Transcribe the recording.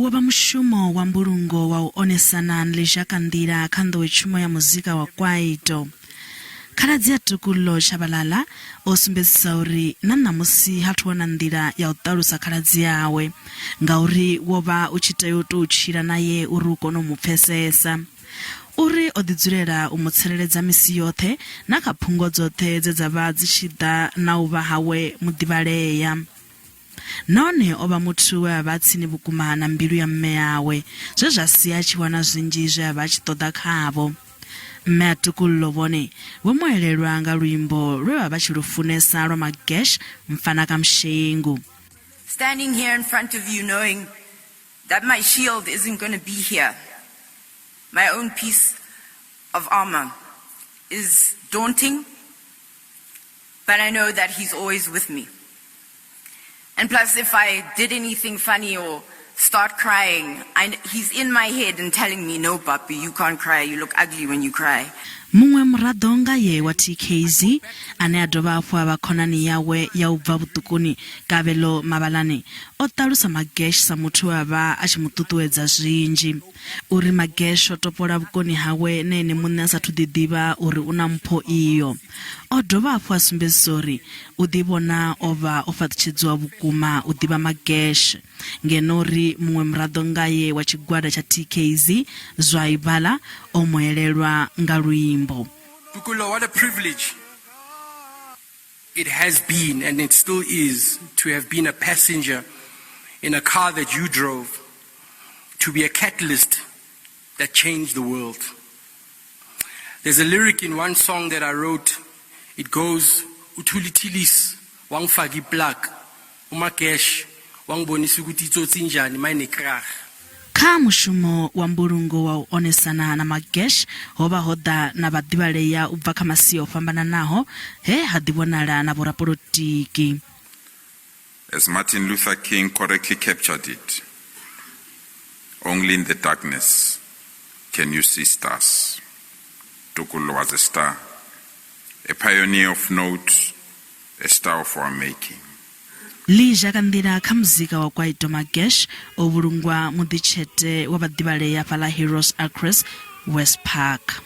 Uyu wo vha mushumo wa mbulungo wa u onesana na ḽizhakanḓila kha nḓowetshumo ya muzika wa kwaito. Khaladzi a Tukullo Tshabalala o sumbedzisa uri na ṋamusi ha thu wana nḓila ya u ṱalusa khaladzi awe ngauri wo vha u tshi tea u tou tshila nae uri u kone u mu pfesesa. U ri o ḓi dzulela u mu tsireledza misi yoṱhe na kha phungo dzoṱhe dze dza vha dzi tshi ḓa na u vha hawe muḓivhalea. Nahone o vha muthu we a vha a tsini vhukuma na mbilu ya mme awe, zwe zwa sia a tshi wana zwinzhi zwe a vha a tshi ṱoḓa khavho. Mme a Tukullo vhone vho mu elelwa nga luimbo lwe vha vha tshi lu funesa lwa Magesh Mfana Ka Mshengu. Standing here in front of you knowing that my shield isn't gonna be here, my own piece of armor, is daunting, but I know that he's always with me. And plus, if I did anything funny or start crying, I, he's in my head and telling me, no, puppy, you can't cry, you look ugly when you cry. Muṅwe muraḓo nga ye wa TKZ ane a dovha hafhu a vha khonani yawe ya u bva vhuṱukuni, Kabelo Mabalane, o ṱalusa Magesh sa muthu we a vha a tshi mu ṱuṱuwedza zwinzhi. U ri Magesh o topola vhukoni hawe na ene muṋe a sa athu ḓiḓivha uri u na mpho iyo. O dovha hafhu a sumbedzisa uri u ḓivhona o vha o fhaṱutshedziwa vhukuma u ḓivha Magesh, ngeno uri muṅwe muraḓo ngae wa tshigwada tsha TKZ, Zwai Bala, o mu elelwa nga luimbo. Tukullo, what a privilege it has been and it still is to have been a passenger in a car that you drove, to be a catalyst that changed the world. There's a lyric in one song that I wrote. It goes, Uthulithilis, wangifaka iplug, uMagesh, wangibonisa ukuthi itsotsi injani mayinekrag. Kha mushumo wa mbulungo wa u onesana na Magesh ho vha ho ḓa na vhaḓivhalea u bva kha masia o fhambananaho he ha ḓi vhonala na vhorapolotiki. As Martin Luther King correctly captured it, only in the darkness can you see stars. Tukullo was a star, a pioneer of note, a star of our making. Ḽizhakanḓila kha muzika wa kwaito Magesh o vhulungwa muḓitshete wa vhaḓivhalea fhaḽa Heroes Acres, West Park.